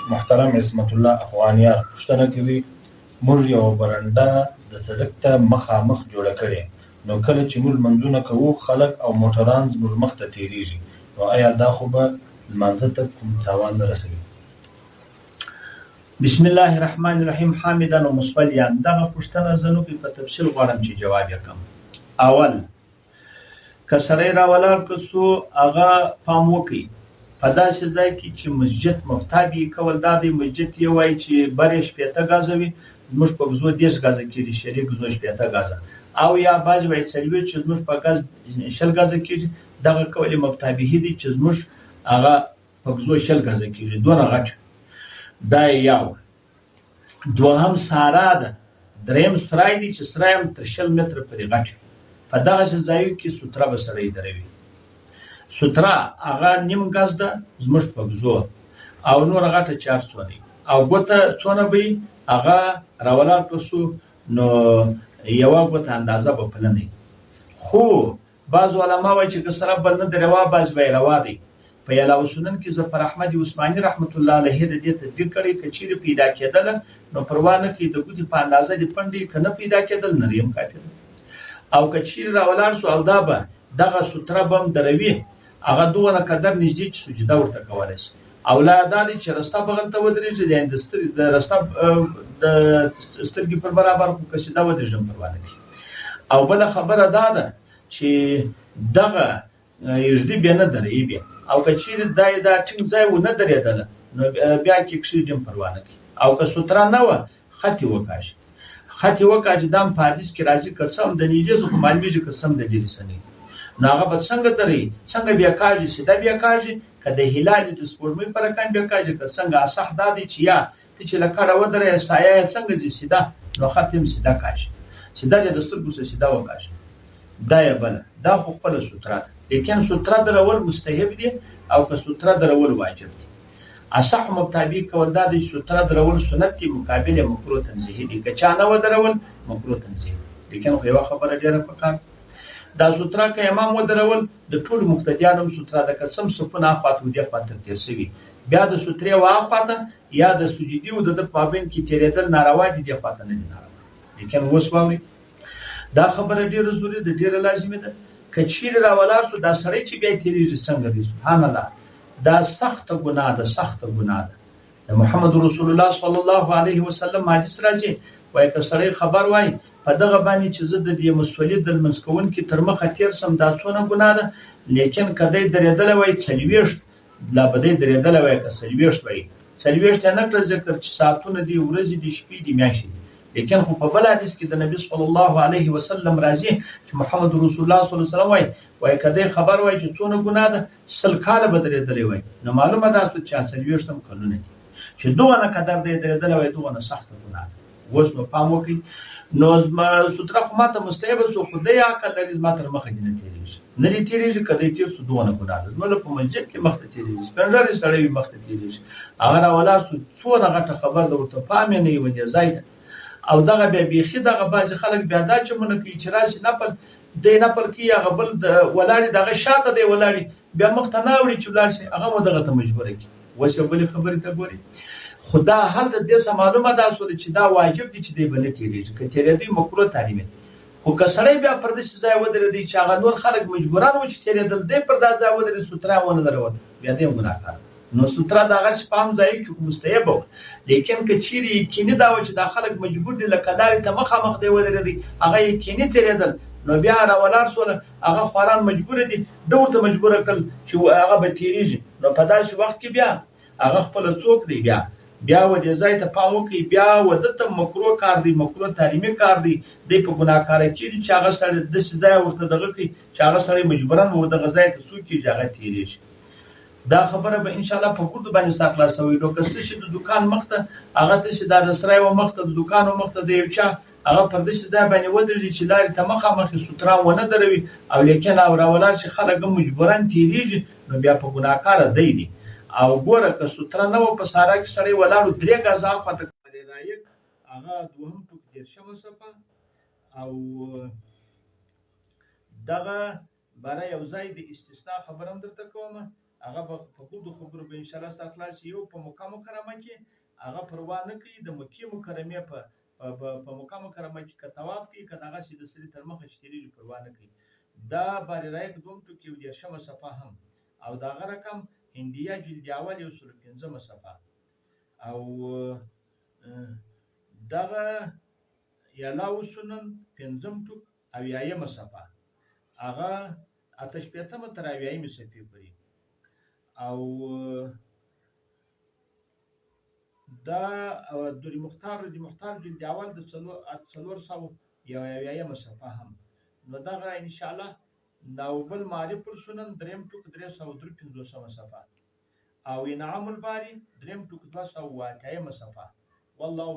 محترم عصمت الله افغانیار پوښتنه کوي، موږ یوه برنډه د سړک ته مخامخ جوړه کړې، نو کله چې موږ لمونځونه کوو، خلک او موټران زموږ مخ ته تېرېږي، نو ایا دا خو به لمانځه ته کوم تاوان نه رسوي؟ بسم الله الرحمن الرحیم حامدا و مصلیا. دغه پوښتنه زه نوکی په تفصیل غواړم چې جواب یې کړم. اول، که سړی راولاړ که سو، هغه پام وکړي په داسې ځای کې چې مسجد مفتاب یې کول دا دی، مسجد یې وایي چې بر یې 60 ګزه وي، زموږ په ګزو 30 ګزه کېږي، شریک ګزو 60 ګزه، او یا بعضې وایي 40 چې زموږ په ګز 20 ګزه کېږي. دغه کول یې مفتابهي دی چې زموږ هغه په ګزو 20 ګزه کېږي، دونه غټ دا یې یو. دوهم سارا ده، دریم سرای دی چې سرای هم تر 20 متره پورې غټ وي. په دغسې ځایو کې ستره به سړی دروي. ستره هغه نیم ګز ده زموږ په ګزو، او نوره غټه چې هر څونه وي، او ګوته څونه به وي هغه راولاړ کړه سو، نو یوه ګوته اندازه به پلنه وي. خو بعض علما وایي چې که سره بل نه دی روا، بعض وایي روا دی. په یلاو سنن کې ظفر احمد عثماني رحمت الله علیه د دې تطبیق کړی، که چیرې پیدا کېدله نو پروا نه کوي، د ګوتې په اندازه دې پنډې، که نه پیدا کېدل نری هم کافي ده. او که چیرې راولاړ سو او دا به دغه ستره به هم دروي، هغه دونه قدر نږدې چې سجده ورته کولی شي. او لا دا دی چې رسته بغل ته ودرېږي، یعنې د سترګې د رسته د سترګې پر برابر، خو که سیده ودرېږي هم پروا نه کوي. او بله خبره دا ده چې دغه ږدي بیا نه درېږي بیا، او که چیرې دا یې دا ټینګ ځای و نه درېدله نو بیا کې کښېږدي هم پروا نه کوي. او که ستره نه وه، خط یې وکاږي، خط یې وکاږي. دا هم په حدیث کې راځي، که څه هم د نږدې څخه معلومېږي، که څه هم د لرې څه نه وي، نو هغه به څنګه درېږي، څنګه بیا کاږي، سیده بیا کاږي، که د هلال د سپوږمۍ په رقم بیا کاږي، که څنګه. اصح دا دی چې یا ته چې له کډه ودرېږې، سایه یې څنګه ځي سیده، نو خط یې هم سیده کاږي، سیده دې د سترګو څخه سیده وکاږي. دا یې بله، دا خو خپله ستره ده، لیکن ستره درول مستحب دي او که ستره درول واجب دي؟ اصح مطابق کول دا دی چې ستره درول سنت دي، مقابل یې مکروه تنزیهي دي، که چا نه ودرول مکروه تنزیهي دي. لیکن خو یوه خبره ډېره پکار دا ستره که امام ودرول د ټولو مقتدیانو هم ستره ده، که څه هم صفونه اخوا ته ودې خوا ته تېر شوي، بیا د سترې و اخوا ته یا د سجدي او د ده په مابین کې تېرېدل ناروا دي، دې خوا ته نه دي ناروا. لیکن اوس واورئ، دا خبره ډېره ضروري ده، ډېره لازمي ده. که چیرې راولاړ شو، دا سړی چې بیا تېرېږي څنګه دی؟ سبحان الله، دا سخته ګناه ده، سخته ګناه ده. د محمد رسول الله صلی الله علیه وسلم حدیث راځي، وایي که سړی خبر وای په دغه باندې چې زه د دې مصلي د لمونځ کوونکي تر مخه تېر شم، دا څونه ګناه ده، لیکن که دی درېدلی وای 40 لا به دی درېدلی وای، که 40 وای، 40 یې نه کړل ذکر چې ساعتونه دي، ورځې دي، شپې دي، میاشتې دي. لیکن خو په بل حدیث کې د نبی صلی الله علیه وسلم راځي چې محمد رسول الله صلی الله علیه وسلم وایي، وایي که دی خبر وای چې څونه ګناه ده، 100 کاله به درېدلی وای. نو معلومه دا شوه چې 40 هم کلونه دي چې دونه قدر دی درېدلی وای، دونه سخته ګناه ده. اوس نو پام وکړئ، نو ستره خو ماته مستحب شو، خو دی عقل لري زما تر مخه دې نه تېرېږي، نه دې تېرېږي، که دی تېر شو دونه ګناه ده. زموږ په مسجد کې مخته تېرېږي، سپین ږیری سړی وي مخته تېرېږي، هغه راولاړ شو، څونه غټه خبر ده، ورته پام یې نه وي ودې ځای ته. او دغه بیا بیخي دغه بعضې خلک بیا دا چمونه کوي چې راشي نفل دی نفل کوي، هغه بل ولاړي د هغه شاته دی ولاړي، بیا مخته نه اوړي چې ولاړ شي، هغه مو دغه ته مجبوره کړي. اوس یو بلې خبرې ته ګوري، خو دا هلته دې څه معلومه دا شوله چې دا واجب دی چې دی به نه تېرېږي، که تېرېدی مکروه تحریمي دی. خو که سړی بیا پر داسې ځای ودرېدی چې هغه نور خلک مجبوران وو چې تېرېدل، دی پر دا ځای ودرېد، ستره یې ونه دروله، بیا دی هم ګناهکار دی. نو ستره د هغه په هم ځای کې خو مستحب وه، لیکن که چیرې یقیني دا وه چې دا خلک مجبور دي، لکه لارې ته مخامخ دی ودرېدی، هغه یقیني تېرېدل، نو بیا راولاړ شوله، هغه خواران مجبور دي، ده ورته مجبوره کړل چې هغه به تېرېږي، نو په داسې وخت کې بیا هغه خپله څوک دی، بیا بیا و دې ځای ته پام وکړئ، بیا و ده ته مکروه کار دی، مکروه تحریمي کار دی، دی په ګناهکاره کېږي چې هغه سړی داسې ځای ورته دغه کوي چې هغه سړی مجبوراً و دغه ځای ته څوک کېږي، هغه تېرېږي. دا خبره به انشاءالله په ګردو باندې ستا خلاصوي. نو که څه شي د دوکان مخته هغه ته چې دا د سرای و مخته د دوکان و مخته د یو چا هغه پر داسې ځای باندې ودرېږي چې لارې ته مخامخ یې ستره ونه دروي او لیکن او راولاړ چې خلک هم مجبوراً تېرېږي، نو بیا په ګناهکاره دی دی. او ګوره که ستره نه وه په سارا کې سړی ولاړ و 3 ګزه اخوا ته لایق هغه دوهم ټوک 30مه صفحه او دغه باره یو ځای د استثنا خبره هم درته کوم. هغه به په ګردو خبرو به ان شاء الله سره خلاص یو په مکه مکرمه کې هغه پروا نه کوي د مکې مکرمې په په مکه مکرمه کې که طواف کوي که دغسې د سړي تر مخه چې تېرېږي پروا نه کوي. دا باري رایق دوم ټوک یو دېرشمه صفحه هم او د هغه رقم هندیه جلد اول یو سلو پنځمه صفحه او دغه یلاو سنن پنځم ټوک اویایمه صفحه هغه 68مه تر اویایمې صفحې پورې او دا در مختار د مختار جلد اول د 471مه صفحه هم. نو دغه ان شاء الله نوبل معرف السنن دریم ټوک 353مه صفحه او انعام الباري دریم ټوک 280مه صفحه. والله.